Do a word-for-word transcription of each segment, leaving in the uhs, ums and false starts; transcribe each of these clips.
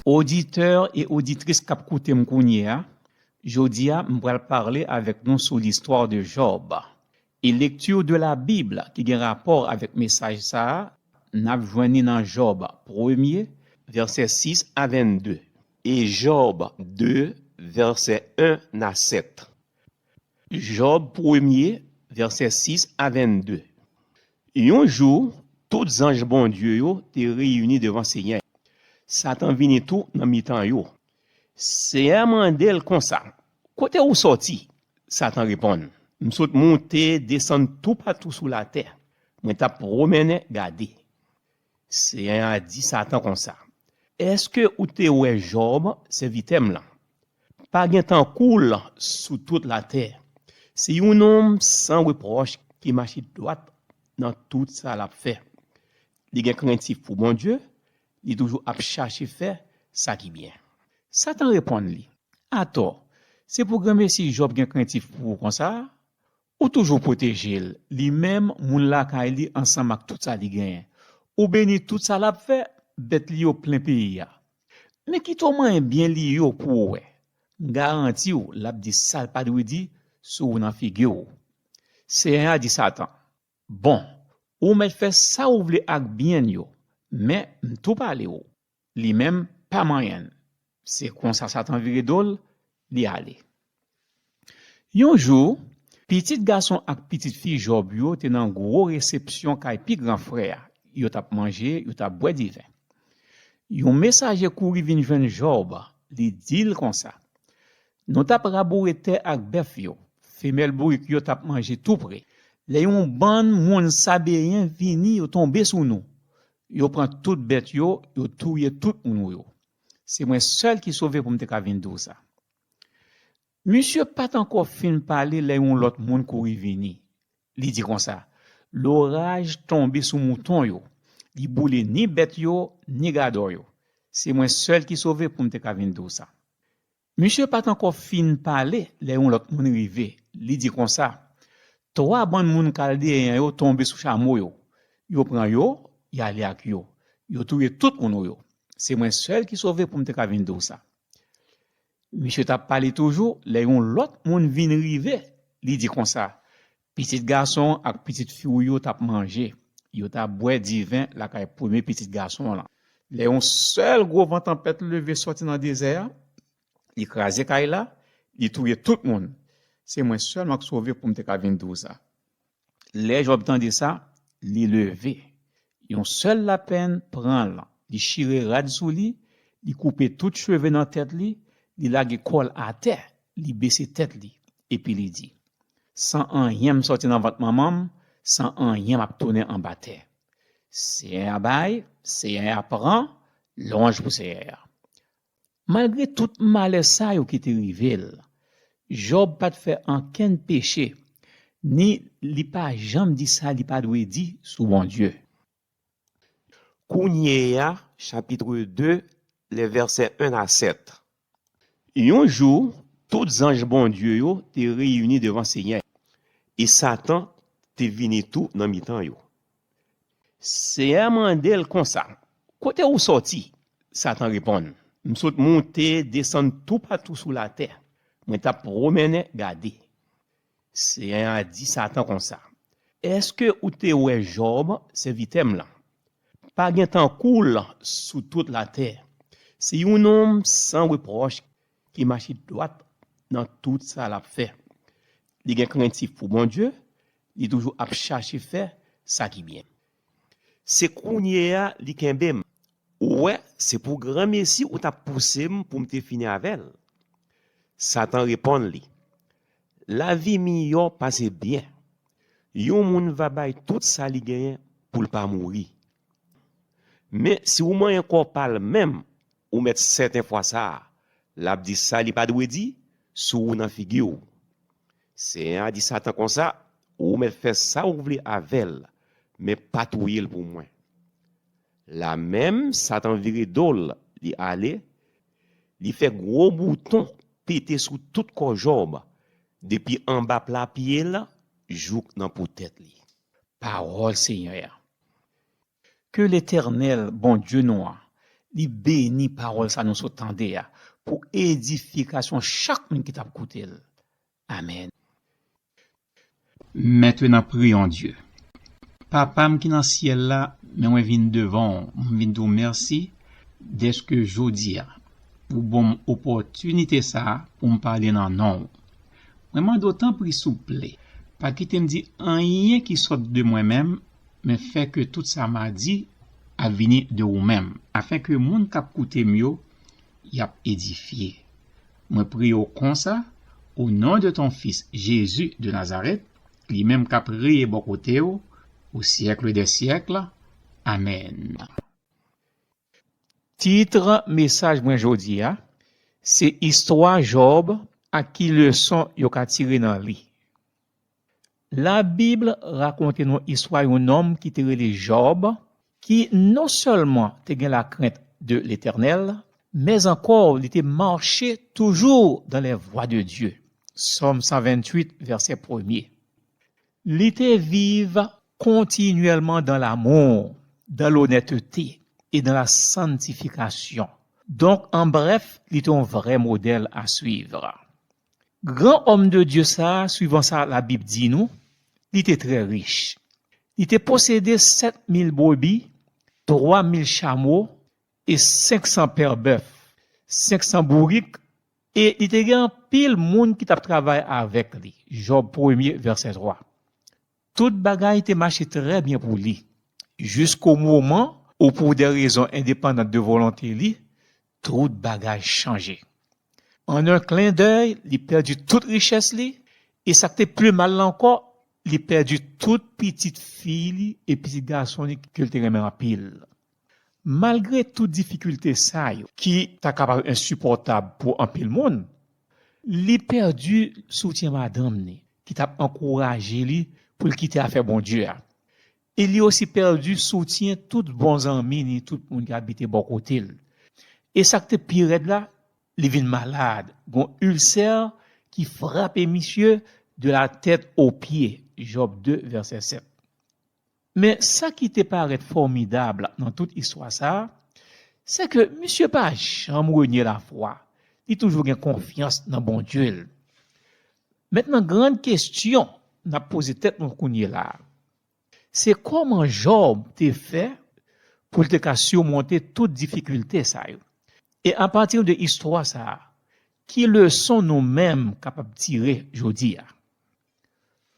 Oditè e oditris k ap koute m kounye a, jodi a m pral pale avèk nou sou listwa de Jòb. E lekti de la Bib ki gen rapò avèk mesaj sa a, n ap jwenn li nan Jòb premye, vèsè sis a vennde, e Jòb de, vèsè en a sèt. Jòb premye, vèsè sis a vennde. Yon jou, tout zanj Bondye yo te reyini devan Senyè. Satan vini tou nan mitan yo. Senyè a mande l konsa, "Kote ou sòti?" Satan reponn, "M sot monte, desann toupatou sou latè. Mwen t ap pwomennen gade." Senyè a di Satan konsa, "Èske ou te wè Jòb, sèvitè m lan? Pa gen tankou l sou tout latè. Se yon nonm san repwòch ki mache dwat nan tout sa l ap fè. Li gen krentif pou Bondye, li toujou ap chache fè sa ki byen." Satan reponn li, "Atò, se pou granmesi Jòb gen krentif pou ou konsa a? Ou toujou pwoteje l, li menm, moun lakay li ansanm ak tout sa li genyen. Ou beni tout sa l ap fè, bèt li yo plen peyi a. Men kite w manyen byen li yo pou w wè. M garanti w, l ap di sa l pa dwe di sou ou nan figi w." Senyè a di Satan, "Bon, ou mèt fè sa ou vle ak byen yo, men m tou pale w." Li menm pa manyen l. Se konsa Satan vire do l, li ale. Yon jou, pitit gason ak pitit fi Jòb yo te nan gwo resepsyon kay pi gran frè a. Yo t ap manje, yo t ap bwè diven. Yon mesaje kouri vin jwenn Jòb, li di l konsa, "Nou t ap raboure tè ak bèf yo, femèl bourik yo t ap manje tou pre. Lè yon bann moun Sabeyen vini, yo tonbe sou nou. Yo pran tout bèt yo, yo touye tout moun ou yo. Se mwen sèl ki sove pou m te ka vin di w sa." Misye pa t ankò fin pale lè yon lòt moun kouri vini. Li di konsa, "Loraj tonbe sou mouton yo. Li boule ni bèt yo, ni gadò yo. Se mwen sèl ki sove pou m te ka vin di w sa." Misye pa t ankò fin pale lè yon lòt moun rive. Li di konsa, "Twa bann moun Kaldeyen yo tonbe sou chamo yo. Yo pran yo, y ale ak yo. Yo touye tout moun ou yo. Se mwen sèl ki sove pou m te ka vin di w sa." Misye t ap pale toujou lè yon lòt moun vin rive. Li di konsa, "Pitit gason ak pitit fi w yo t ap manje. Yo t ap bwè diven lakay premye pitit gason w lan. Lè yon sèl gwo van tanpèt leve sòti nan dezè a, li kraze kay la, li touye tout moun. Se mwen sèlman k sove pou m te ka vin di w sa." Lè Jòb tande sa, li leve. Yon sèl lapenn pran l. Li chire rad sou li, li koupe tout cheve nan tèt li, li lage kò l atè, li bese tèt li, epi li di, "San anyen m sòti nan vant manman m, san anyen m ap tounen anba tè. Senyè a bay, Senyè a pran, lwanj pou Senyè a." Malgre tout malè sa yo ki te rive l, Jòb pa t fè ankenn peche, ni li pa janm di sa li pa dwe di sou Bondye. Kounye a, chapit de, lè vèsè en a sèt. Yon jou, tout zanj Bondye yo te reyini devan Senyè, e Satan te vini tou nan mitan yo. Senyè a mande l konsa, "Kote ou sòti?" Satan reponn, "M sot monte, desann toupatou sou latè. Mwen t ap pwomennen gade." Senyè a di Satan konsa, "Èske ou te wè Jòb, sèvitè m lan? Pa gen tankou l sou tout latè. Se yon nonm san repwòch ki mache dwat nan tout sa l ap fè. Li gen krentif pou Bondye, li toujou ap chache fè sa ki byen. Se kounye a li kenbe m. Ou wè, se pou granmesi ou t ap pouse m pou m te fini avè l." Satan reponn li, "Lavi miyò pase byen. Yon moun va bay tout sa li genyen pou l pa mouri. Men si ou manyen kò pa l menm, ou mèt sèten fwa sa a, l ap di sa li pa dwe di sou ou nan figi w." Senyè a di Satan konsa, "Ou mèt fè sa ou vle avè l, men pa touye l pou mwen." Lamenm, Satan vire do l, li ale, li fè gwo bouton pete sou tout kò Jòb, depi anba pla pye l jouk nan po tèt li. Pawòl Senyè a. Ke Letènèl, Bondye nou an, li beni pawòl sa nou sot tande a, pou edifikasyon chak moun ki t ap koute l. Amèn. Maintenant, prions Dieu. Papa m ki nan syèl la, men mwen vin devan w, m vin di w mèsi dèske jodi a, ou ban m opòtinite sa a pou m pale nan non w. Mwen mande w tanpri souple, pa kite m di anyen ki sòt de mwen menm, men fè ke tout sa m a di ap vini de ou menm, afenke moun k ap koute m yo, y ap edifye. Mwen priye w konsa, o non de ton Fis, Jezi de Nazarèt, li menm k ap reye bò kote w, o syèk dè syèk. Amèn. Tit mesaj mwen jodi a, se istwa Jòb ak ki leson yo ka tire nan li. Labib rakonte nou istwa yon nonm ki te rele Jòb, ki non sèlman te gen lakrent de Letènèl, men ankò li te mache toujou dans les voies de Dieu. Sòm san venntuit, vèsè premye. Li te viv kontinyèlman dans l'amour, dans l'honnêteté et dans la sanctification. Donk, an brèf, li te yon vrè modèl a suivre. Gran òm de Dye sa a, swivan sa Labib di nou, li te trè rich. Li te posede sèt mil brebi, twa mil chamo e senk san pè bèf, senk san bourik, e li te gen anpil moun ki t ap travay avèk li. Jòb premye, vèsè twa. Tout bagay te mache trè byen pou li, jisko moman ou pou de rezon endepandan de volonte li, tout bagay chanje. An un clin d'œil, li pèdi tout richès li, e sa k te pi mal la ankò, li pèdi tout pitit fi li e pitit gason li ke l te renmen anpil. Malgre tout difikilte sa yo, ki ta kapab ensipòtab pou anpil moun, li pèdi soutyen madanm li, ki t ap ankouraje li pou l kite afè Bondye a. E li osi pèdi soutyen tout bon zanmi li, tout moun ki abite bò kote l. E sa k te pi rèd la, li vin malad, gon ilsè ki frape misye de la tèt o pye, Jòb de, vèsè sèt. Men sa ki te parèt fòmidab nan tout istwa sa a, se ke misye pa janm renye lafwa, li toujou gen konfyans nan Bondye l. Mentnan, gran kesyon n ap poze tèt nou kounye la a, se kòman Jòb te fè pou l te ka simonte tout difikilte sa yo? E apati de istwa sa a, ki leson nou menm kapab tire jodi a?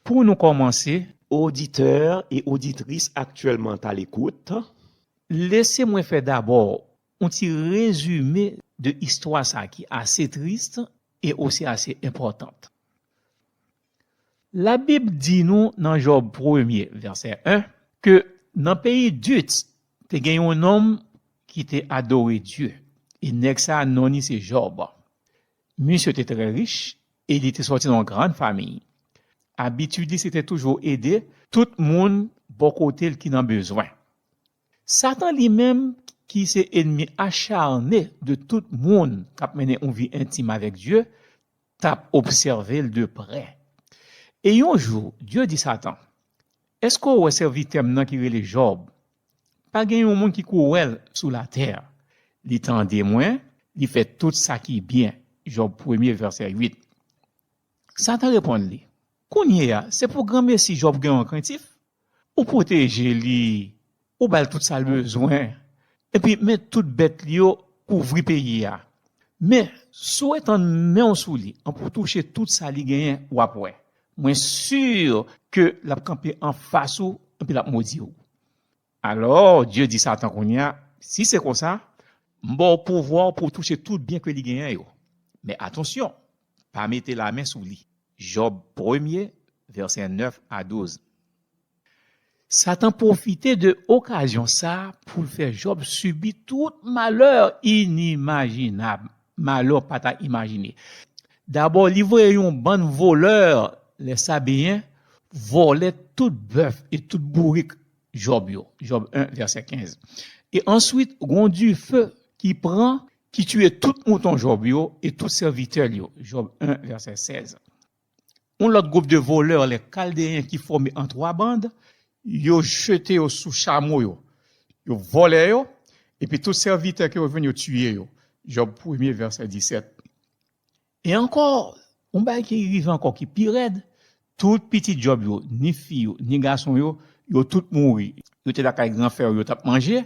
Pou nou kòmanse, oditè e oditris aktyèlman à l'écoute, lese mwen fè dabò yon ti rezime de istwa sa a ki ase tris e osi ase enpòtan. Labib di nou nan Jòb premye, vèsè en, ke nan peyi Dit, te gen yon nonm ki te adore Dye. E nèg sa a, non li se Jòb. Misye te trè rich e li te sòti nan yon gran fanmi. Abitid li se te toujou ede tout moun bò kote l ki nan bezwen. Satan li menm, ki se ènmi acharne de tout moun k ap mennen yon vi entim avèk Dye, t ap obsève l de prè. E yon jou, Dye di Satan, èske w wè sèvitè m nan ki rele Jòb? Pa gen yon moun ki kou wè l sou latè. Li tande mwen, li fè tout sa ki byen. Jòb premye, vèsè uit. Satan reponn li, kounye a, se pou granmesi Jòb gen yon krentif? Ou pwoteje li, ou ba l tout sa l bezwen, epi men tout bèt li yo kouvri peyi a. Men, si w etann men w sou li, an pou touche tout sa li genyen, w ap wè. Mwen si ke l ap kanpe anfas ou, epi l ap modi w. Alò, Dye di Satan kounye a, si se konsa, m ba w pouvwa pou w touche tout byen ke li genyen yo. Men atansyon, pa mete lamen sou li. Jòb premye, vèsè nèf a douz. Satan pwofite de okazyon sa a pou l fè Jòb sibi tout malè inimajinab, malè w pa ta imajine. Dabò, li voye yon bann vòlè, lè Sabeyen, vòlè tout bèf e tout bourik Jòb yo, Jòb en, vèsè kenz. E answit, gon dife ki pran, ki tiye tout mouton Jòb yo e tout sèvitè l yo, Jòb en, vèsè sèz. Yon lòt gwoup de vòlè, lè Kaldeyen ki fòme an twa bann, yo jete yo sou chamo yo, yo vòlè yo, Epi tout sèvitè ke yo jwenn, yo tiye yo. Jòb premye, vèsè disèt. E ankò, yon bagay ki rive ankò ki pi rèd, tout pitit Jòb yo, ni fi yo, ni gason yo, yo tout mouri. Yo te lakay gran frè yo, yo t ap manje,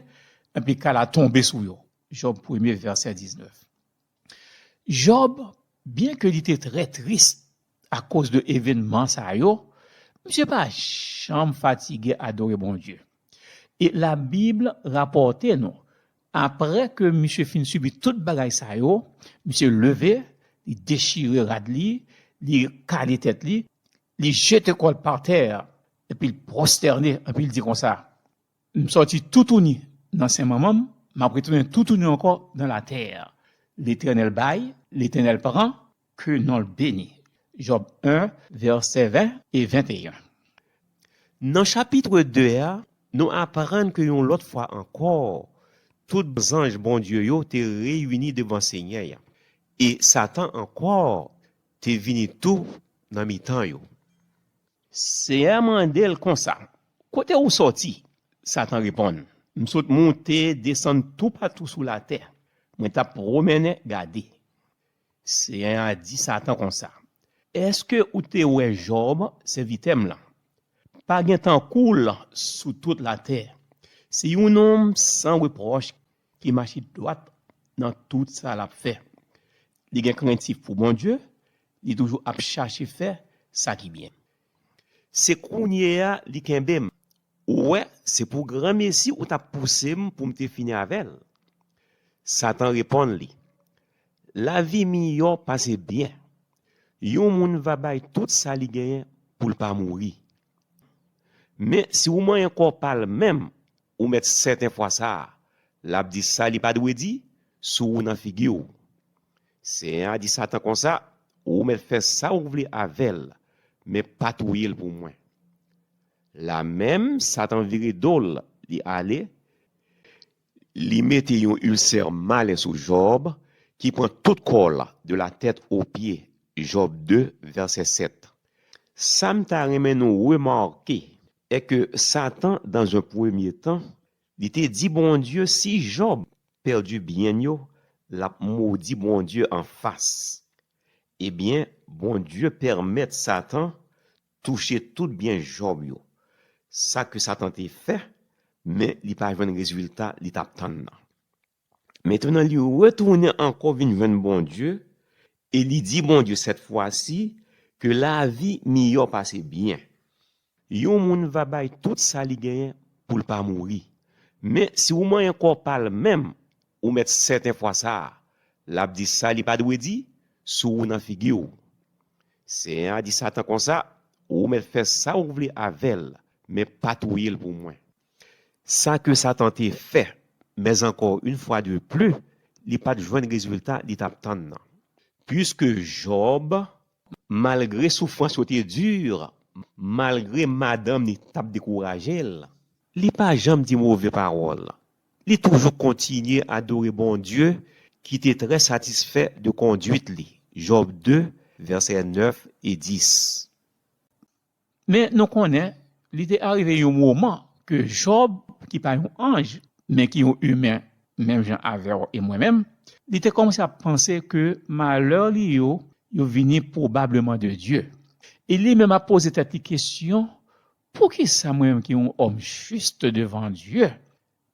epi kala tonbe sou yo. Jòb premye, vèsè diznèf. Jòb, byenke li te trè tris akoz de evènman sa yo, misye pa janm fatige adore Bondye. E Labib rapòte nou, apre ke misye fin sibi tout bagay sa yo, misye leve, li dechire rad li, li kale tèt li, li jete kò l pa tè, epi l pwostène, epi l di konsa, M sòti toutouni nan sen manman m, m ap retounen toutouni ankò nan latè. Letènèl bay, Letènèl pran, ke non l beni. Jòb en, vèsè ven e venteyen. Nan chapit de a, nou aprann ke yon lòt fwa ankò, tout zanj Bondye yo te reyini devan Senyè a, e Satan ankò te vini tou nan mitan yo. Senyè a mande l konsa, "Kote ou sòti?" Satan reponn, "M sot moute, desann toupatou sou latè. Mwen t ap pwomennen, gade." Senyè a di Satan konsa, "Èske ou te wè Jòb, sèvitè m lan? Pa gen tankou l sou tout latè. Se yon nonm san repwòch ki mache dwat nan tout sa l ap fè. Li gen krentif pou Bondye, li toujou ap chache fè sa ki byen. Se kounye a li kenbe m. Ou wè, se pou granmesi ou t ap pouse m pou m te fini avè l." Satan reponn li, "Lavi miyò pase byen. Yon moun va bay tout sa li genyen pou l pa mouri. Men si ou manyen kò pa l menm, ou mèt sèten fwa sa a, l ap di sa li pa dwe di sou ou nan figi w." Senyè a di Satan konsa, "Ou mèt fè sa ou vle avè l, men pa touye l pou mwen." Lamenm, Satan vire do l, li ale, li mete yon ilsè malen sou Jòb, ki pran tout kò l, de la tèt o pye, Jòb de, vèsè sèt. Sa m ta renmen nou remake, è ke Satan, dans un premier temps, li te di Bondye si Jòb pèdi byen l yo, l ap modi Bondye anfas. Ebyen, Bondye pèmèt Satan touche tout byen Jòb yo. Sa ke Satan te fè, men li pa jwenn rezilta li t ap tann nan. Mentnan, li retounen ankò vin jwenn Bondye, e li di Bondye sèt fwa si ke lavi miyò pase byen. Yon moun va bay tout sa li genyen pou l pa mouri. Men si ou manyen kò pa l menm, ou mèt sèten fwa sa a, l ap di sa li pa dwe di sou ou nan figi w. Senyè a di Satan konsa, "Ou mèt fè sa ou vle avè l, men pa touye l pou mwen." Sa ke Satan te fè, mais encore une fois de plus, li pa t jwenn rezilta li t ap tann nan. Piske Jòb, malgre soufrans yo te di, malgre madanm li t ap dekouraje l, li pa janm di move pawòl. Li toujou kontinye adore Bondye ki te trè satisfè de konduit li. Jòb de, vèsè nèf e dis. Men nou konnen, li te arive yon moman ke Jòb, ki pa yon anj, men ki yon imen, menm jan avè w e mwen menm, li te kòmanse ap panse ke malè li yo, yo vini pwobableman de Dye. E li menm ap poze tèt li kesyon, "Poukisa mwen menm ki yon òm jis devan Dye,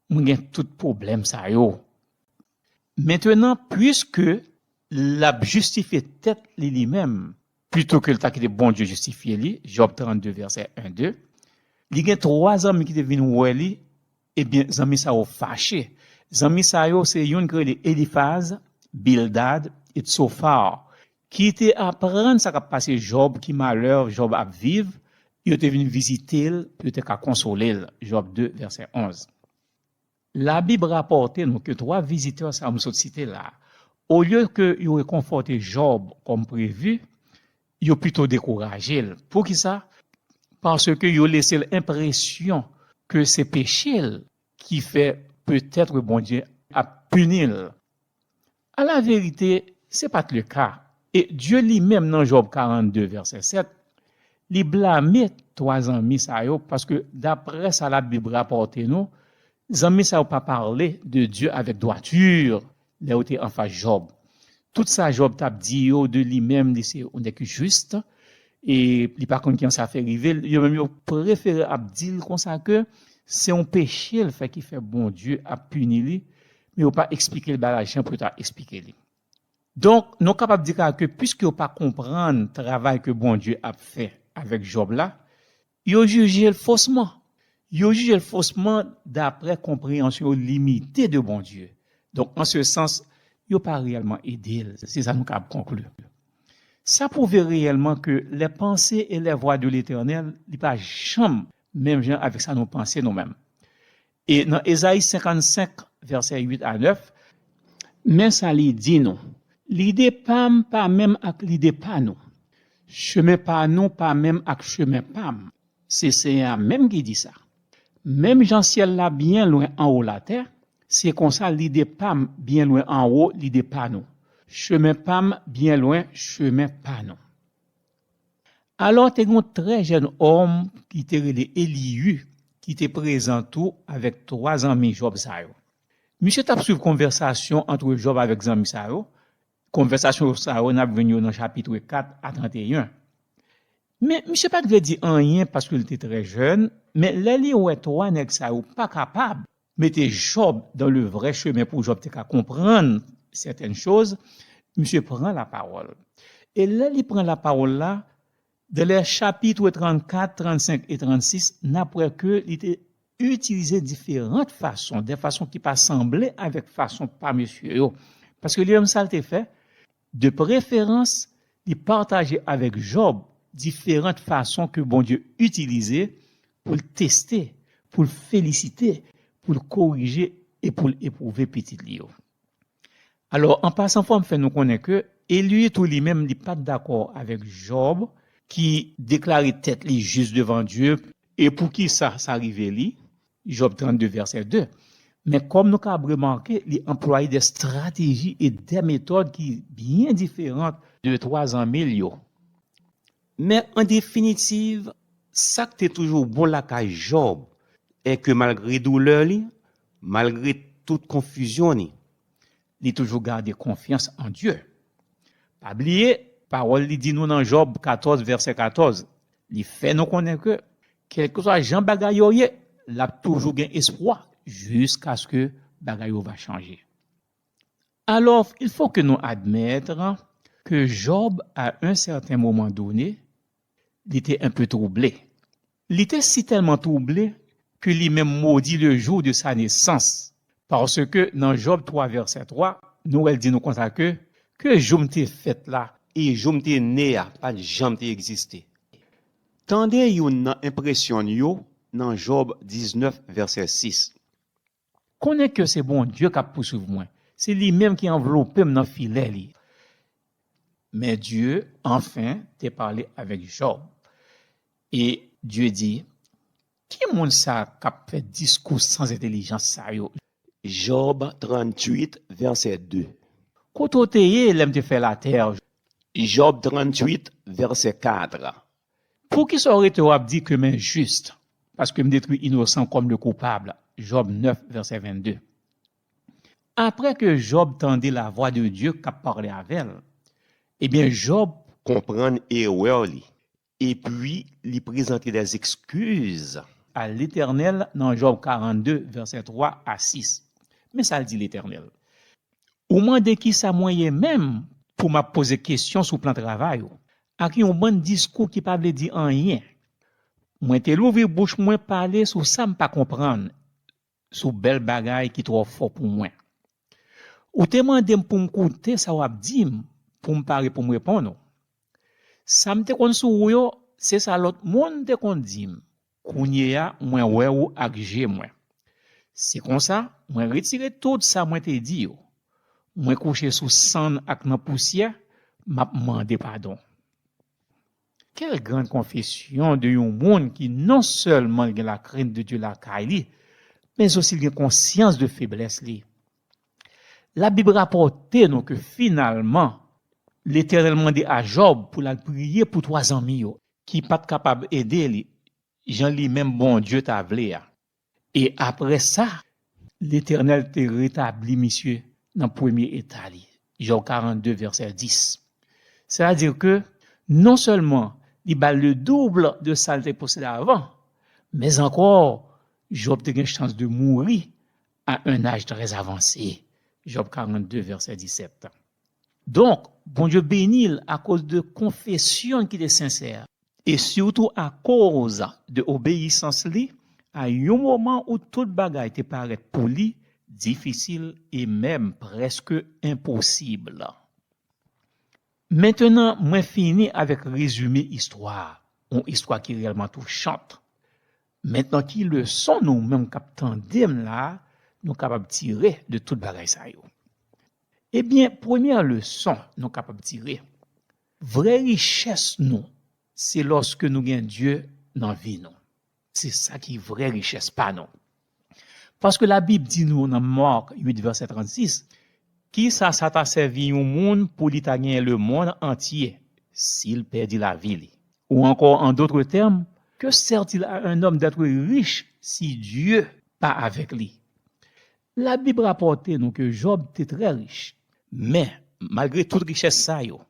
mwen gen tout pwoblèm sa yo?" Mentnan, piske l ap jistifye tèt li li menm, pito ke l ta kite Bondye jistifye li, Jòb trannde, vèsè en, de, li gen twa zanmi ki te vin wè li, ebyen, zanmi sa yo fache. Zanmi sa yo, se youn ki rele Elifaz, Bildad e Tsofar, ki te aprann sa k ap pase Jòb, ki malè Jòb ap viv, yo te vin vizite l pou yo te ka konsole l, Jòb de, vèsè onz. Labib rapòte nou ke twa vizitè sa yo m sot site la, olye ke yo rekonfòte Jòb kòm previ, yo pito dekouraje l. Poukisa? Paske yo lese l enpresyon ke se peche l ki fè petèt Bondye ap pini l. Alaverite, se pa t le ka. E Dye li menm nan Jòb karannde, vèsè sèt, li blame twa zanmi sa yo, paske daprè sa Labib rapòte nou, Zanmi sa yo pa pale de Dye avèk dwati lè yo te anfas Jòb. Tout sa Jòb t ap di yo de li menm, li se yon nèg ki jis, e li pa konn kijan sa fè rive l. Yo menm yo prefere ap di l konsa ke se yon peche l fè ki fè Bondye ap pini li, men yo pa eksplike l bagay jan pou yo ta eksplike li. Donk, nou kapab di ke piske yo pa konprann travay ke Bondye ap fè avèk Jòb la, yo jije l fosman. Yo jije l fosman daprè konpreyansyon yo limite de Bondye. Donk, an se sans, yo pa reyèlman ede l. Se sa nou kapab konkli. Sa pwouve reyèlman ke les pensées et les voies de l'Éternel, li pa janm menm jan avèk sa nou panse nou menm. E nan Ezayi senkannsenk, vèsè uit a nèf, men sa li di nou, lide pa m pa menm ak lide pa nou, chemen pa nou pa menm ak chemen pa m. Se Senyè a menm ki di sa. Menm jan syèl la byen lwen anwo latè, se konsa lide pa m byen lwen anwo lide pa nou, chemen pa m byen lwen chemen pa nou. Alò, te gen yon trè jèn òm ki te rele Eliyu, ki te prezan tou avèk twa zanmi Jòb sa yo. Misye t ap swiv konvèsasyon ant Jòb avèk zanmi sa yo. Konvèsasyon sa yo, n ap jwenn yo nan chapit kat a trannteyen. Men, misye pa t vle di anyen paske l te trè jèn, men lè li wè twa nèg sa yo pa kapab mete Jòb dans le vrai chemin pou Jòb te ka konprann sètèn choz, misye pran lapawòl. E lè li pran lapawòl la, dans les chapitres trannkat, trannsenk e trannsis, n ap wè ke li te itilize diferan fason, de fason ki pa sanble avèk fason pa mesye yo. Paske li menm sa l te fè, de preferans, li pataje avèk Jòb diferan fason ke Bondye itilize pou l teste, pou l felisite, pou l korije e pou l epwouve pitit li yo. Alò, an pasan, fò m fè nou konnen ke Eliyu tou li menm, li pa t dakò avèk Jòb ki deklare tèt li jis devan Dye. E poukisa sa rive li? Jòb trannde, vèsè de. Men kòm nou ka remake, li anplwaye de estrateji e de metòd ki byen diferan de twa zanmi l yo. Men an definitiv, sa k te toujou bon lakay Jòb, e ke malgre doulè li, malgre tout konfizyon li, li toujou gade konfyans an Dye. Pa bliye, pawòl li di nou nan Jòb katòz, vèsè katòz, li fè nou konnen ke, kèlkeswa jan bagay yo ye, l ap toujou gen espwa jiskaske bagay yo va chanje. Alors, il faut que nous admettre que Job, à un certain moment donné, li te un peu troublé. Li te si tèlman twouble ke li menm modi le jour de sa naissance. Paske nan Jòb twa vèsè twa, nou wè l di nou konsa ke, ke jou m te fèt la e jou m te ne a pa t janm te egziste. Tande youn nan enpresyon n yo nan Jòb diznèf vèsè sis. Konnen ke se Bondye k ap pouswiv mwen. Se li menm ki anvlope m nan filè li. Men Dye, anfen, te pale avèk Jòb. E Dye di, ki moun sa k ap fè diskou sanzentelijans sa yo? Jòb tranntuit, vèsè de. Kote w te ye lè m te fè latè? Jòb tranntuit, vèsè kat. Poukisa w rete w ap di ke m enjis, paske m detwi inosan kòm le koupab? Jòb nèf, vèsè vennde. Apre ke Jòb tande lavwa de Dye k ap pale avè l, ebyen, Jòb konprann erè li, epi li prezante des excuses à l'Éternel nan Jòb karannde, vèsè twa a sis. Men sa l di Letènèl. Ou mande kisa mwen ye menm pou m ap poze kesyon sou plan travay ou, ak yon bann diskou ki pa vle di anyen. Mwen te louvri bouch mwen pale sou sa m pa konprann, sou bèl bagay ki twò fò pou mwen. Ou te mande m pou m koute sa w ap di m, pou m pare pou m reponn ou. Sa m te konn sou ou yo, se sa lòt moun te konn di m. Kounye a, mwen wè ou ak je mwen. Se konsa, mwen retire tout sa mwen te di yo. Mwen kouche sou sann ak nan pousyè, m ap mande padon. Quelle grande confession de yon moun ki non sèlman l gen lakrent de Dye lakay li, men osi l gen konsyans de feblès li. Labib rapòte nou ke finalman, Letènèl mande a Jòb pou l al priye pou twa zanmi yo ki pa t kapab ede li jan li menm Bondye ta vle a. E apre sa, Letènèl te retabli misye nan premye eta li. Jòb karannde, vèsè dis. Sètadi ke non sèlman li ba l le double de sa l te posede avan, men ankò, Jòb te gen chans de mouri à un âge très avancé. Jòb karannde, vèsè disèt. Donk, Bondye beni l akoz de konfesyon ki te sensè, e sitou akoz de obeyisans li a yon moman ou tout bagay te parèt pou li difisil e menm prèske enposib. Mentenan, mwen fini avèk rezime istwa, yon istwa ki reyèlman touchant. Mentenan, ki leson nou menm k ap tande m la, nou kapab tire de tout bagay sa yo? Ebyen, premyè leson nou kapab tire, vrè richès nou, se lòske nou gen Dye nan vi nou. Se sa ki vrè richès pa nou. Paske Labib di nou nan Mak uit, vèsè trannsis, kisa sa ta sèvi yon moun pou li ta genyen lemonn antye si l pèdi lavi li? Ou ankò, an dòt tèm, que sert-il à un homme d'être riche si Dieu pas avec lui? Labib rapòte nou ke Jòb te trè rich, men, malgre tout richès sa yo,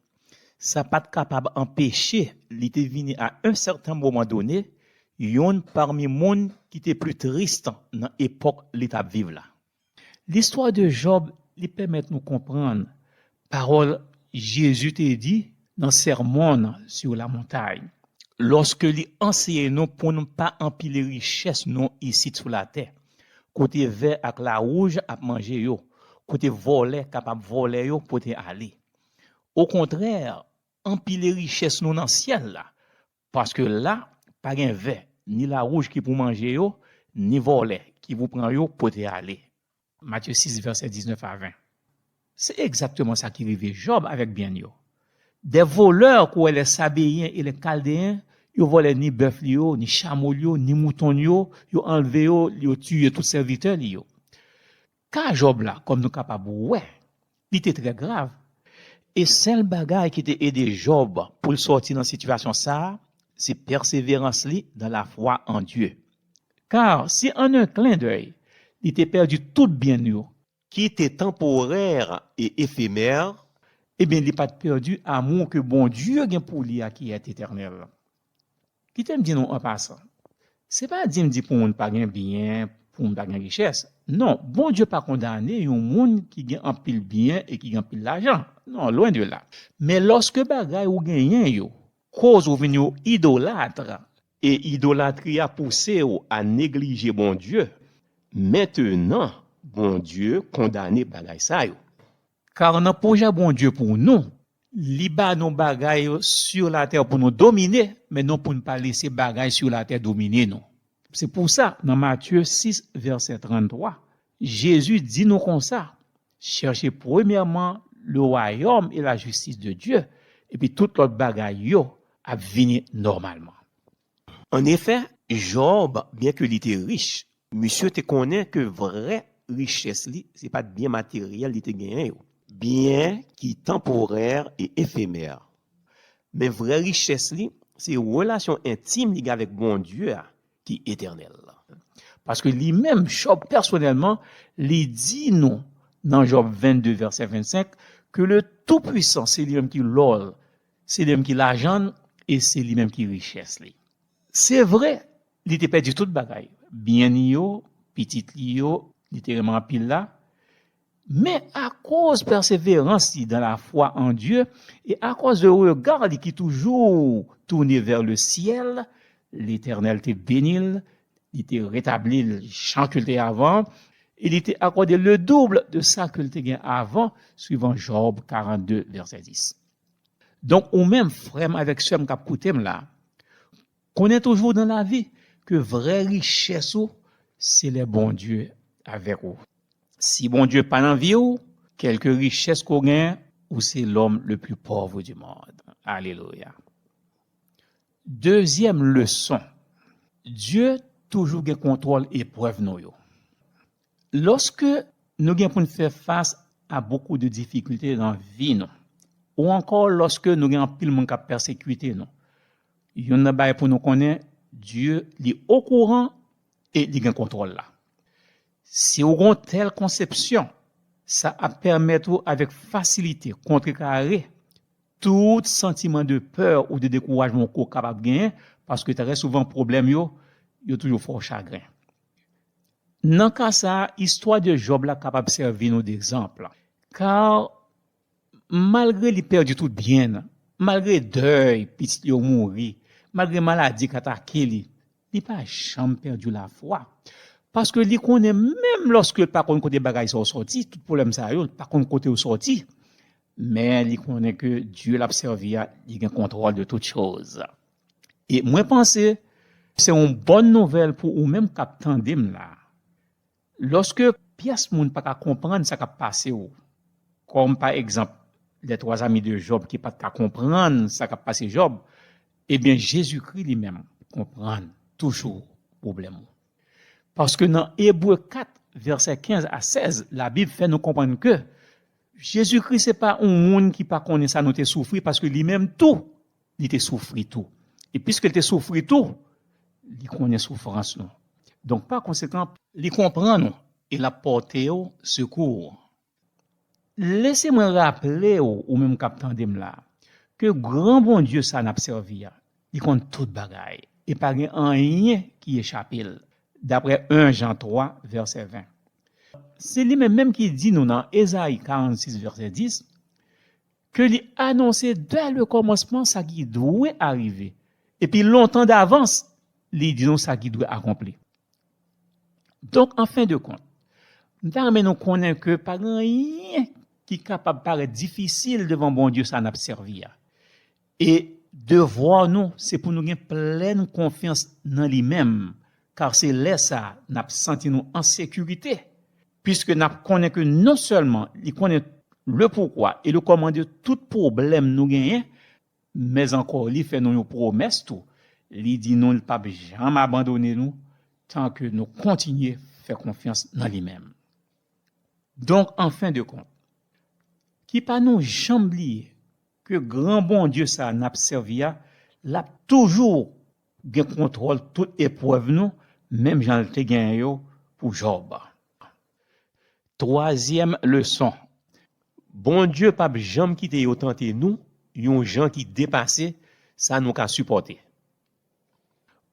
sa pa t kapab anpeche li te vini a un certain moment donné, youn pami moun ki te pli tris nan epòk li t ap viv la. Listwa de Jòb, li pèmèt nou konprann pawòl Jezi te di nan Sermon sur la Montagne, lòske li anseye nou pou nou pa anpile richès nou isit sou latè, kote vè ak lawouj ap manje yo, kote vòlè kapab vòlè yo pote ale. Okontrè, anpile richès nou nan syèl la, paske la, pa gen vè, ni lawouj ki pou manje yo, ni vòlè ki pou pran yo pote ale. Matye sis, vèsè diznèf a ven. Se egzakteman sa ki rive Jòb avèk byen l yo. Des voleurs, quoi, les Sabéens et les Chaldéens, yo vòlè ni bèf li yo, ni chamo l yo, ni mouton l yo, yo anlve yo, yo tiye tout sèvitè li yo. Ka Jòb la, kòm nou kapab wè, li te trè grav. E sèl bagay ki te ede Jòb pou l sòti nan sitiyasyon sa a, se pèseverans li dans la foi en Dieu. Car si en un clin d'œil, li te pèdi tout byen l yo, ki te tanporè e efemè, ebyen, li pa t pèdi amou ke Bondye gen pou li a ki est éternel. Kite m di nou an pasan, se pa di m di pou moun pa gen byen, pou moun pa gen richès. Non, Bondye pa kondane yon moun ki gen anpil byen e ki gen anpil lajan. Non, lwen de la. Men lòske bagay ou genyen yo koz ou vin yon idolat, e idolatri a pouse w a neglije Bondye, mentenan, Bondye kondane bagay sa yo. Kar nan pwojè Bondye pou nou, li ba nou bagay sur la terre pou nou domine, men non pou n pa lese bagay sur la terre domine nou. Se pou sa, nan Matye sis, vèsè tranntwa, Jezi di nou konsa, cherchez premièrement le royaume et la justice de Dieu, epi tout lòt bagay yo ap vini nòmalman. Annefè, Jòb, byenke li te rich, misye te konnen ke vrè richès li, se pa t byen materyèl li te genyen yo. Byen ki tanporè e efemè. Men vrè richès li, se relasyon entim li gen avèk Bondye a, ki etènèl la. Paske li menm, Jòb pèsonèlman, li di nou nan Jòb vennde, vèsè vennsenk, ke le Toupwisan, se li menm ki lò l, se li menm ki lajan l, e se li menm ki richès li. Se vre, li te pèdi tout bagay. Byen li yo, pitit li yo, li te renmen anpil la. Men akoz pèseverans li dans la foi en Dieu, e akoz de rega li ki toujou toune vers le ciel, Letènèl te beni l, li te retabli l jan ke l te avan, e li te akòde le double de sa ke l te gen avan, suivan Jòb karannde, vèsè dis. Donk, ou menm, frè m avèk sè m k ap koute m la, konnen toujou nan lavi ke vrè richès ou, se lè Bondye avèk ou. Si Bondye pa nan vi w, kèlke richès ke w genyen, ou se l'homme le plus pauvre du monde. Alelouya. Dezyèm leson, Dye toujou gen kontwòl eprèv nou yo. Lòske nou gen pou n fè fas a bokou de difikilte nan vi nou, ou ankò lòske nou gen anpil moun k ap pèsekite nou, youn nan bagay pou nou konnen, Dye, li okouran e li gen kontwòl la. Si w gen yon tèl konsepsyon, sa ap pèmèt ou avèk fasilite kontrekare tout santiman de pè ou de dekourajman ke w kapab genyen, paske trè souvan pwoblèm yo, yo toujou fè w chagren. Nan ka sa a, istwa de Jòb la kapab sèvi nou degzanp. Ka malgre li pèdi tout byen l, malgre dèy pitit yo mouri, malgre maladi k atake li, li pa janm pèdi lafwa. Paske li konnen menm lòske l pa konn kote bagay sa yo sòti, tout pwoblèm sa yo, li pa konn kote yo sòti, men li konnen ke Dye l ap sèvi a, li gen kontwòl de tout choz. E mwen panse se yon bòn nouvèl pou ou menm k ap tande m la. Lòske pyès moun pa ka konprann sa k ap pase w, kòm pa egzanp, les trois amis de Job ki pa t ka konprann sa k ap pase Jòb, ebyen, Jezikri li menm konprann toujou pwoblèm ou. Paske nan Ebre kat, vèsè kenz a sèz, Labib fè nou konprann ke Jezikri se pa yon moun ki pa konnen sa nou te soufri, paske li menm tou, li te soufri tou. E piske l te soufri tou, li konnen soufrans nou. Donk, pa konsekan, li konprann ou e l ap pòte w sekou. Lese mwen raple w, ou menm k ap tande m la, ke gran Bondye sa n ap sèvi a, li konn tout bagay, e pa gen anyen ki echape l, daprè en Jan twa, vèsè ven. Se li menm menm ki di nou nan Ezayi karannsis, vèsè dis, ke li anonse dè le kòmansman sa ki dwe arive. Epi lontan davans, li di nou sa ki dwe akonpli. Donk, an fen de kont, m ta renmen nou konnen ke pa gen anyen ki kapab parèt difisil devan Bondye sa n ap sèvi a. E devwa nou, se pou nou gen plèn konfyans nan li menm, kar se lè sa a n ap santi nou an sekirite, piske n ap konnen ke non sèlman li konnen le poukwa e le kòman de tout pwoblèm nou genyen, men ankò li fè nou yon pwomès tou. Li di nou l p ap janm abandone nou tan ke nou kontinye fè konfyans nan li menm. Donk, an fen de kont, ki pa nou janm bliye ke gran Bondye sa a n ap sèvi a, l ap toujou gen kontwòl tout eprèv nou, menm jan l te genyen yo pou Jòb. Twazyèm leson, Bondye p ap janm kite yo tante nou yon jan ki depase sa nou ka sipòte.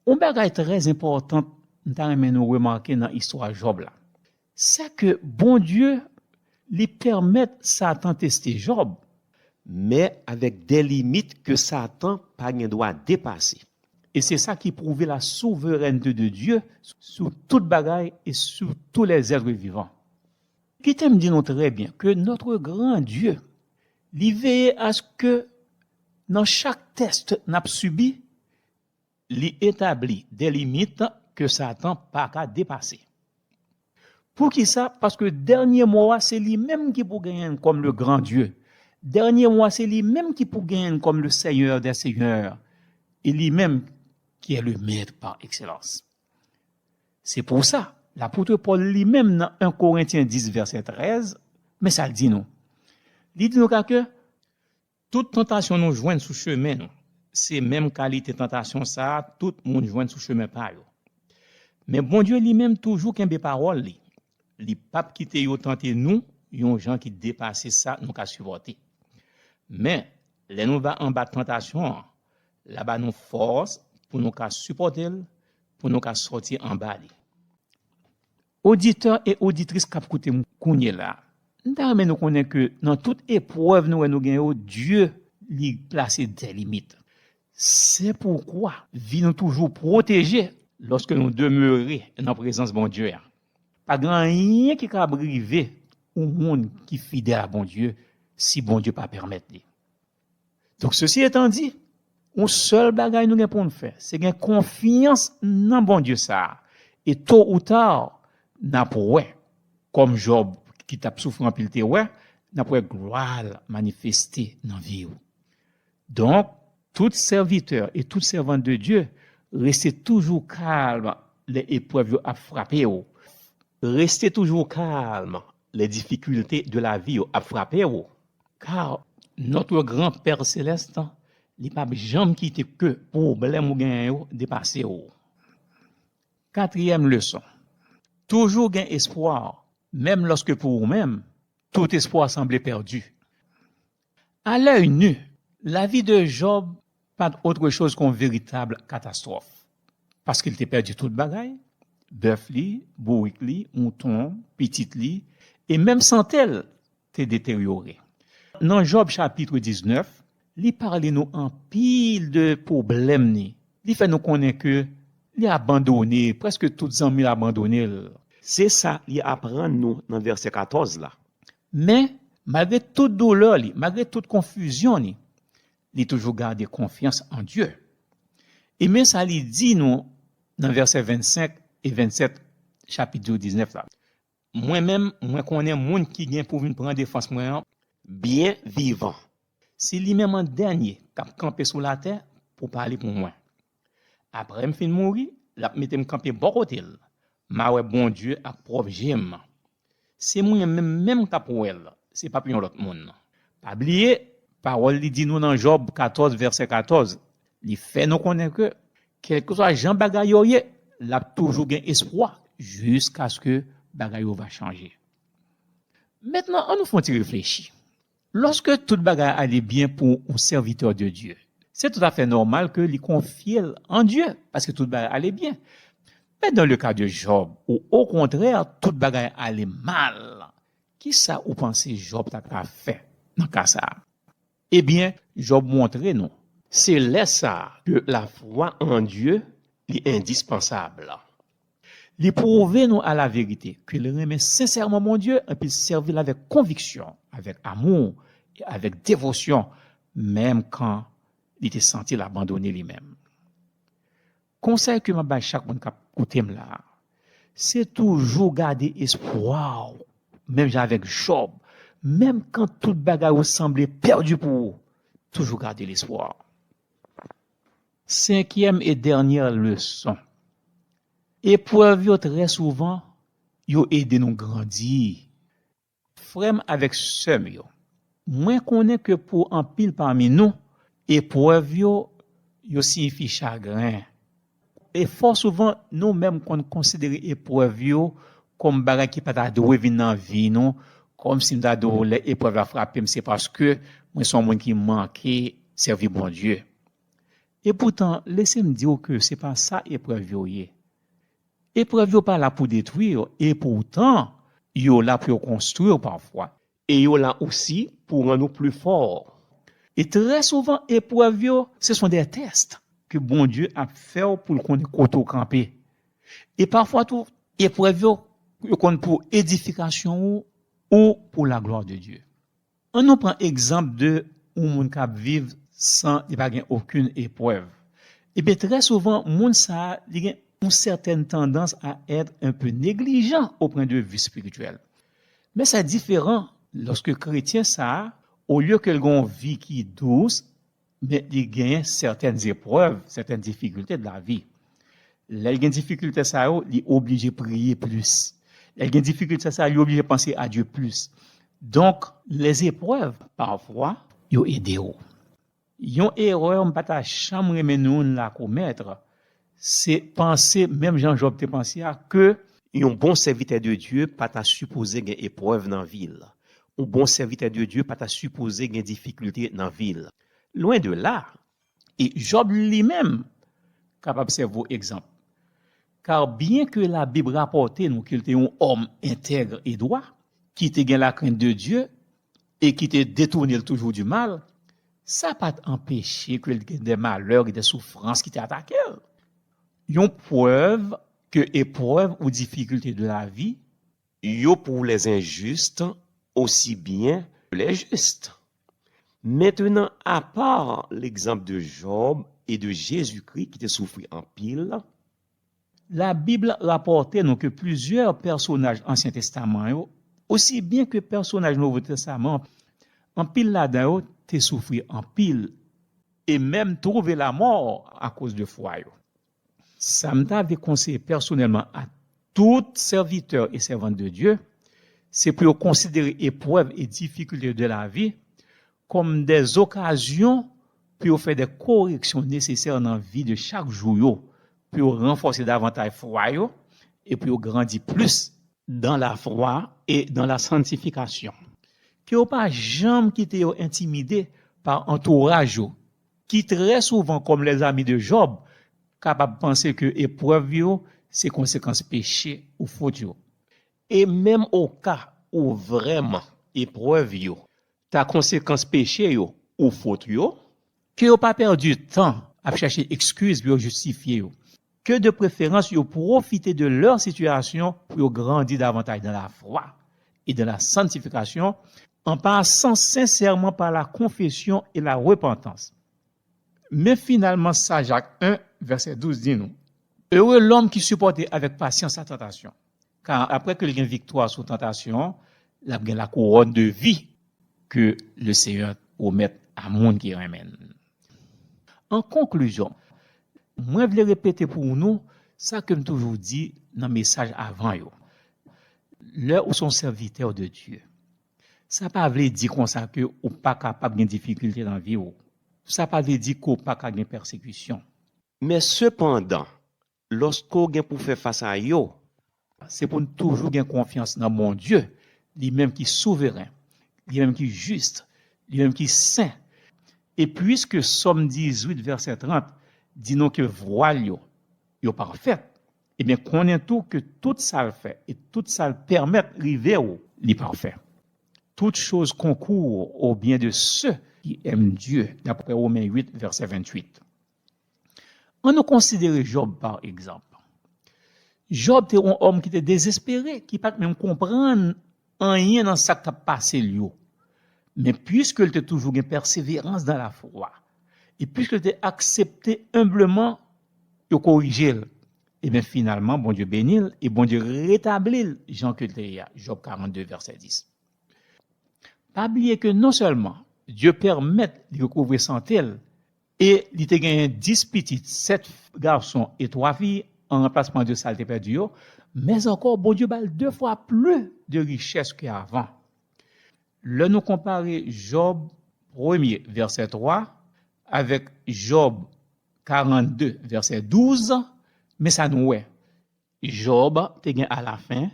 Yon bagay trè enpòtan m ta renmen nou remake nan istwa Jòb la, se ke Bondye li pèmèt Satan teste Jòb, men avèk de limit ke Satan pa gen dwa depase. E se sa ki pwouve la souverènte de Dye sou tout bagay e sou tous les êtres vivants. Kite m di nou trè byen ke notre grand Dieu, li veye aske nan chak tès n ap sibi, li etabli de limit ke Satan pa ka depase. Poukisa? Paske dènye mo a, se li menm ki pou genyen l kòm le grand Dieu. Dènye mo a, se li menm ki pou genyen l kòm le Seigneur des seigneurs. E li menm ki est le maître par excellence. Se pou sa, lapot Pòl li menm nan en Korentyen dis, vèsè trèz, men sa l di nou. Li di nou ka ke tout tantasyon nou jwenn sou chemen nou, se menm kalite tantasyon sa a tout moun jwenn sou chemen pa yo. Men Bondye li menm toujou kenbe pawòl li. Li p ap kite yo tante nou yon jan ki depase sa nou ka sipòte. Men, lè nou va anba tantasyon an, l a ba nou fòs pou nou ka sipòte l, pou nou ka sòti anba li. Oditè e oditris k ap koute m kounye la, m ta renmen nou konnen ke nan tout eprèv nou wè nou gen yo, Dye li plase de limit. Se poukwa vi nou toujou pwoteje lòske nou demere nan prezans Bondye a. Pa gen anyen ki kab rive yon moun ki fidèl a Bondye si Bondye pa pèmèt li. Donk, sesi etan di, yon sèl bagay nou gen pou n fè, se gen konfyans nan Bondye sa a. E to ou ta, n ap wè, kòm Jòb ki t ap soufri anpil te wè, n ap wè glwa l manifeste nan vi w. Donk, tout sèvitè e tout sèvant de Dieu, reste toujou kalm lè eprèv yo ap frape w. Reste toujou kalm lè difikilte de la vi yo ap frape w. Kar notre grand Père céleste, li p ap janm kite ke pwoblèm ou genyen yo depase w. Katriyèm leson. Toujou gen espwa, menm lòske pou ou menm, tout espwa sanble pèdi. À l'œil nu, lavi de Jòb pa t otrechòz ke yon veritab katastwòf, paske l te pèdi tout bagay, bèf li, bourik li, mouton, pitit li, e menm sante l te deteryore. Nan Jòb chapit diznèf, li pale nou anpil de pwoblèm ni. Li fè nou konnen ke li abandone, prèske tout zanmi l abandone l. Se sa li aprann nou nan vèsè katòz la. Men, malgre tout doulè li, malgre tout konfizyon li, li toujou gade konfyans an Dye. E men sa li di nou nan vèsè vennsenk e vennsèt chapit diznèf la. Mwen menm, mwen konnen moun ki gen pou vin pran defans mwen an byen vivan. Se li menm an dènye k ap kanpe sou latè pou pale pou mwen. Apre m fin mouri, l ap mete m kanpe bò kote l. M a wè Bondye ak pwòp je m. Se mwen menm menm k ap wè l, se p ap yon lòt moun. Pa bliye, pawòl li di nou nan Jòb katòz, vèsè katòz, li fè nou konnen ke, kèlkeswa jan bagay yo ye, l ap toujou gen espwa jiskaske bagay yo va chanje. Mentnan, ann nou fè yon ti reflechi. Lòske tout bagay ale byen pou yon sèvitè de Dye, se toutafè nòmal ke li konfye l an Dye, paske tout bagay ale byen. Men dans le cas de Job, ou okontrè, tout bagay ale mal, kisa ou panse Jòb ta ka fè nan ka sa a? Ebyen, Jòb montre nou, se lè sa a ke lafwa an Dye li endispansab. Li pwouve nou a la verite ke l renmen sensèman Bondye epi l sèvi l avèk konviksyon, avèk amou, e avèk devosyon, menm kan li te santi l abandone li menm. Konsèy ke m ap bay chak moun k ap koute m la a, se toujou gade espwa w, menm jan avèk Jòb, menm kan tout bagay ou sanble pèdi pou ou, toujou gade lespwa. Senkyèm e dènyè leson. Eprèv yo trè souvan, yo ede nou grandi. Frè m avèk sè m yo, mwen konnen ke pou anpil pami nou, eprèv yo, yo siyifi chagren. E fò souvan, nou menm konn konsidere eprèv yo kòm bagay ki pa ta dwe vin nan vi nou, kòmsi m ta di w lè eprèv la frape m, se paske mwen se yon moun ki manke sèvi Bondye. Epoutan, lese m di w ke se pa sa eprèv yo ye. Eprèv yo pa la pou detwi w, epoutan, yo la pou yo konstwi w pafwa. E yo la osi pou rann ou pli fò. E trè souvan, eprèv yo, se sont des tests ke Bondye ap fè w pou l konnen kote w kanpe. E pafwa tou, eprèv yo, yo konn pou edifikasyon ou, ou pou la gloire de Dieu. Ann nou pran egzanp de yon moun k ap viv san li pa gen okenn eprèv. Ebyen, trè souvan, moun sa a, li gen yon sètèn tandans à être un peu négligent au point de vue spirituel. Men sa diferan lòske kretyen sa a, olye ke l gen yon vi ki dous, men li genyen sètèn eprèv, sètèn difikilte de la vi. Lè l gen difikilte sa yo, li oblije priye plis. Lè l gen difikilte sa yo, li oblije panse a Dye plis. Donk, les épreuves, pafwa, yo ede w. Yon erè m pa ta janm renmen nou la komèt, se panse, menm jan Jòb te panse a, ke yon bon sèvitè de Dye pa ta sipoze gen eprèv nan vi l. Yon bon sèvitè de Dye pa ta sipoze gen difikilte nan vi l. Lwen de la, e Jòb li menm kapab sèvi w egzanp. Kar byen ke Labib rapòte nou ke l te yon òm entèg e dwa, ki te gen lakrent de Dye e ki te detounen l toujou di mal, sa pa t anpeche ke l te gen de malè, gen de soufrans ki te atake l. Yon prèv ke eprèv ou difikilte de lavi, yo pou les injustes aussi bien que les justes. Mentnan, apa legzanp de Jòb e de Jezikri ki te soufri anpil, Labib rapòte nou ke plizyè pèsonaj Ansyen Testaman yo, osi byen ke pèsonaj Nouvo Testaman, anpil ladan yo te soufri anpil e menm twouve lamò akoz de fwa yo. Sa m ta vle konseye pèsonèlman a tout sèvitè e sèvant de Dye, se pou yo konsidere eprèv e difikilte de lavi kòm de okazyon pou yo fè de koreksyon nesesè nan vi de chak jou yo, pou yo ranfòse davantaj fwa yo e pou yo grandi plis dans la foi et dans la sanctification. Ke yo pa janm kite yo entimide pa antouraj yo, ki trè souvan, kòm lèzami de Jòb, kapab panse ke eprèv yo se konsekans peche ou fot yo. E menm oka ou vrèman eprèv yo ta konsekans peche yo ou fot yo, ke yo pa pèdi tan ap chèche ekskiz pou yo jistifye yo. Ke de preferans yo pwofite de lè sitiyasyon pou yo grandi davantaj dans la foi et dans la sanctification, en passant sincèrement par la confession et la repentance. Men finalman sa Jak en vèsè douz di nou, Heureux l'homme qui supporte avec patience la tentation, car après ke l gen viktwa sou tantasyon, l ap gen la couronne de vie ke le Seyè pwomèt a moun ki renmen l. An konklizyon, mwen vle repete pou nou sa ke m toujou di nan mesaj avan yo. Lè ou se yon sèvitè de Dye, sa pa vle di konsa ke ou pa kapab gen difikilte nan vi w. Sa pa vle di ke w pa ka gen pèsekisyon. Men sepandan, lòske w gen pou fè fas a yo, se pou n toujou gen konfyans nan Bondye, li menm ki souveren, li menm ki jis, li menm ki sen. E piske Sòm dizuit vèsè trant di nou ke vwa l yo, yo pafèt, ebyen konnen tou ke tout sa l fè e tout sa l pèmèt rive w, li pafè. Toutes choses concourent au bien de ceux qui aiment Dieu, d'après Romains huit, verset vingt-huit. Ann nou konsidere Jòb, pa egzanp. Jòb te yon òm ki te dezespere, ki pa t menm konprann anyen nan sa k t ap pase l yo. Men piske l te toujou gen pèseverans dans la foi, e piske l te aksepte enbleman yo korije l, ebyen finalman, Bondye beni l e Bondye retabli l jan ke l te ye a. Jòb karannde, vèsè dis. Pa bliye ke non sèlman Dye pèmèt li rekouvre sante l, e li te genyen dis pitit, sèt gason e twa fi, an ranplasman de sa l te pèdi yo, men ankò, Bondye ba l de fwa plis de richès ke avan. Lè nou konpare Jòb premye, vèsè twa, avèk Jòb karannde, vèsè douz, men sa nou wè. Jòb te gen alafen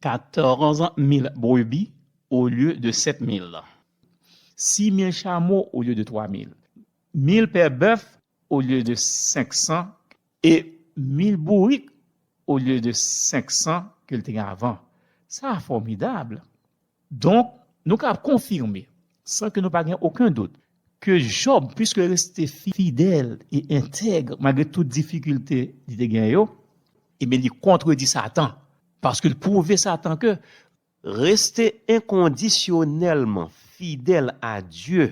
katòz mil brebi olye de sèt mil, sis mil chamo olye de twa mil, mil pè bèf olye de senk san e mil bourik olye de senk san ke l te gen avan. Sa fòmidab! Donk, nou ka konfime, san ke nou pa gen okenn dout, ke Jòb, piske l reste fidèl e entèg malgre tout difikilte li te gen yo, ebyen, li kontredi Satan, paske l pwouve Satan ke reste enkondisyonèlman fidèl a Dye,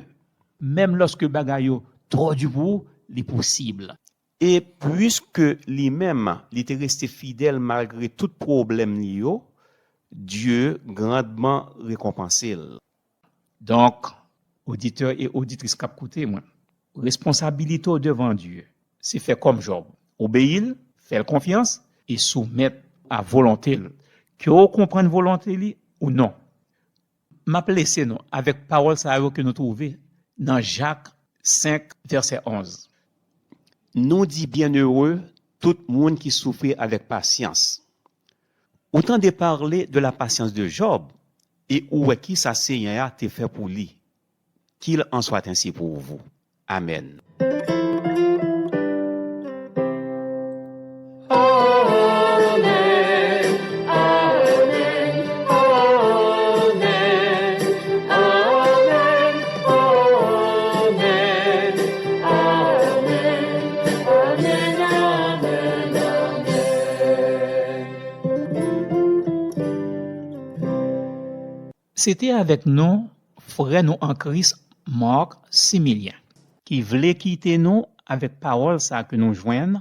menm lòske bagay yo twò di pou ou, li posib. E piske li menm, li te reste fidèl malgre tout pwoblèm li yo, Dye grandman rekonpanse l. Donk, oditè e oditris k ap koute mwen, responsabilite w devan Dye, se fè kòm Jòb, obeyi l, fè l konfyans e soumèt a volonte l, ke w konprann volonte li ou non. M ap lese nou avèk pawòl sa yo ke nou twouve nan Jak senk, vèsè onz. Nou di, Byennere tout moun ki soufri avèk pasyans. Ou tande pale de la patience de Job, e ou wè kisa Senyè a te fè pou li. Qu'il en soit ainsi pour vous. Amèn. Se te avèk nou frè nou an Kris, Marc Similien, ki vle kite nou avèk pawòl sa ke nou jwenn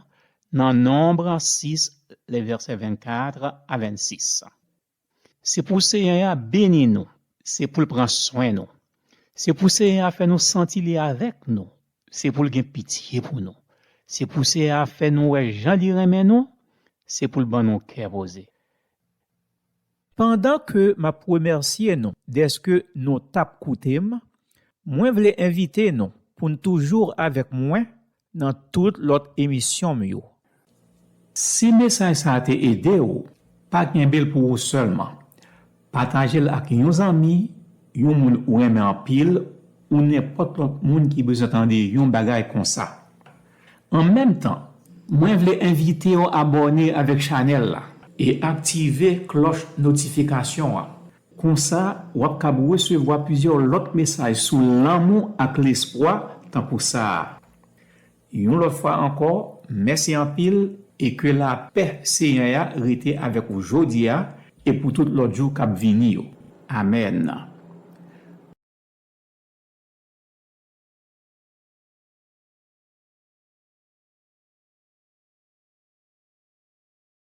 nan Nonb sis, le vèsè vennkat a vennsis. Se pou Senyè a beni nou, se pou l pran swen nou. Se pou Senyè a fè nou santi li avèk nou, se pou l gen pitye pou nou. Se pou Senyè a fè nou wè jan li renmen nou, se pou l ban nou kè poze. Pandan ke m ap remèsye nou dèske nou t ap koute m, mwen vle envite nou pou n toujou avèk mwen nan tout lòt emisyon m yo. Si mesaj sa a te ede w, pa kenbe l pou ou sèlman. Pataje l ak yon zanmi, yon moun ou renmen anpil, ou nenpòt lòt moun ki bezwen tande yon bagay konsa. An menm tan, mwen vle envite w abòne avèk chanèl la e aktive klòch notifikasyon an. Konsa, w ap kab resevwa plizyè lòt mesaj sou lanmou ak lespwa tankou sa a. Yon lòt fwa ankò, mèsi anpil e ke lapè Senyè a rete avèk ou jodi a e pou tout lòt jou k ap vini yo. Amèn.